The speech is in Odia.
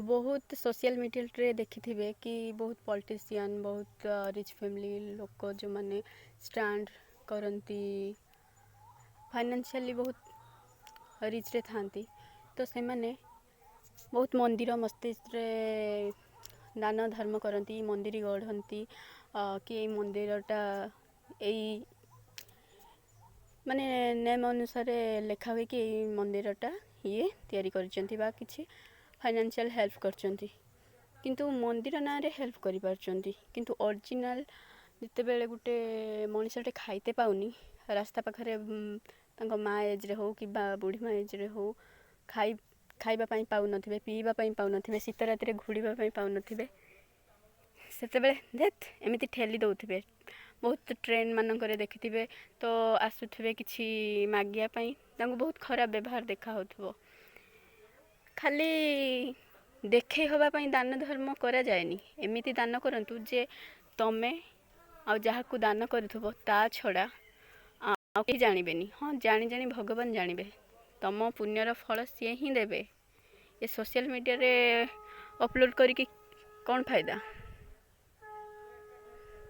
ବହୁତ ସୋସିଆଲ୍ ମିଡ଼ିଆରେ ଦେଖିଥିବେ କି ବହୁତ ପଲିଟିସିଆନ୍, ବହୁତ ରିଚ୍ ଫ୍ୟାମିଲି ଲୋକ ଯେଉଁମାନେ ଷ୍ଟାଣ୍ଡ କରନ୍ତି, ଫାଇନାନ୍ସିଆଲି ବହୁତ ରିଚ୍ରେ ଥାଆନ୍ତି, ତ ସେମାନେ ବହୁତ ମନ୍ଦିର ମସ୍ଜିଦ୍ରେ ଦାନ ଧର୍ମ କରନ୍ତି, ମନ୍ଦିର ଗଢ଼ନ୍ତି କି ଏଇ ମନ୍ଦିରଟା ଏଇ ମାନେ ନେମ୍ ଅନୁସାରେ ଲେଖା ହୁଏ କି ଏଇ ମନ୍ଦିରଟା ଇଏ ତିଆରି କରିଛନ୍ତି ବା କିଛି ଫାଇନାନ୍ସିଆଲ୍ ହେଲ୍ପ କରିଛନ୍ତି। କିନ୍ତୁ ମନ୍ଦିର ନାଁରେ ହେଲ୍ପ କରିପାରୁଛନ୍ତି, କିନ୍ତୁ ଅରିଜିନାଲ୍ ଯେତେବେଳେ ଗୋଟେ ମଣିଷଟେ ଖାଇତେ ପାଉନି ରାସ୍ତା ପାଖରେ, ତାଙ୍କ ମା ଏଜ୍ରେ ହଉ କିମ୍ବା ବୁଢ଼ୀ ମା ଏଜ୍ରେ ହଉ, ଖାଇବା ପାଇଁ ପାଉନଥିବେ, ପିଇବା ପାଇଁ ପାଉନଥିବେ, ଶୀତ ରାତିରେ ଘୋଡ଼ିବା ପାଇଁ ପାଉନଥିବେ, ସେତେବେଳେ ଧେତ୍ ଏମିତି ଠେଲି ଦେଉଥିବେ। ବହୁତ ଟ୍ରେନ୍ ମାନଙ୍କରେ ଦେଖିଥିବେ ତ ଆସୁଥିବେ କିଛି ମାଗିବା ପାଇଁ, ତାଙ୍କୁ ବହୁତ ଖରାପ ବ୍ୟବହାର ଦେଖା ହେଉଥିବ। ଖାଲି ଦେଖେଇ ହେବା ପାଇଁ ଦାନ ଧର୍ମ କରାଯାଏନି। ଏମିତି ଦାନ କରନ୍ତୁ ଯେ ତମେ ଆଉ ଯାହାକୁ ଦାନ କରୁଥିବ ତା ଛଡ଼ା ଆଉ କେହି ଜାଣିବେନି। ହଁ, ଜାଣି ଜାଣି ଭଗବାନ ଜାଣିବେ, ତମ ପୁଣ୍ୟର ଫଳ ସିଏ ହିଁ ଦେବେ। ଏ ସୋସିଆଲ୍ ମିଡ଼ିଆରେ ଅପଲୋଡ଼ କରିକି କ'ଣ ଫାଇଦା?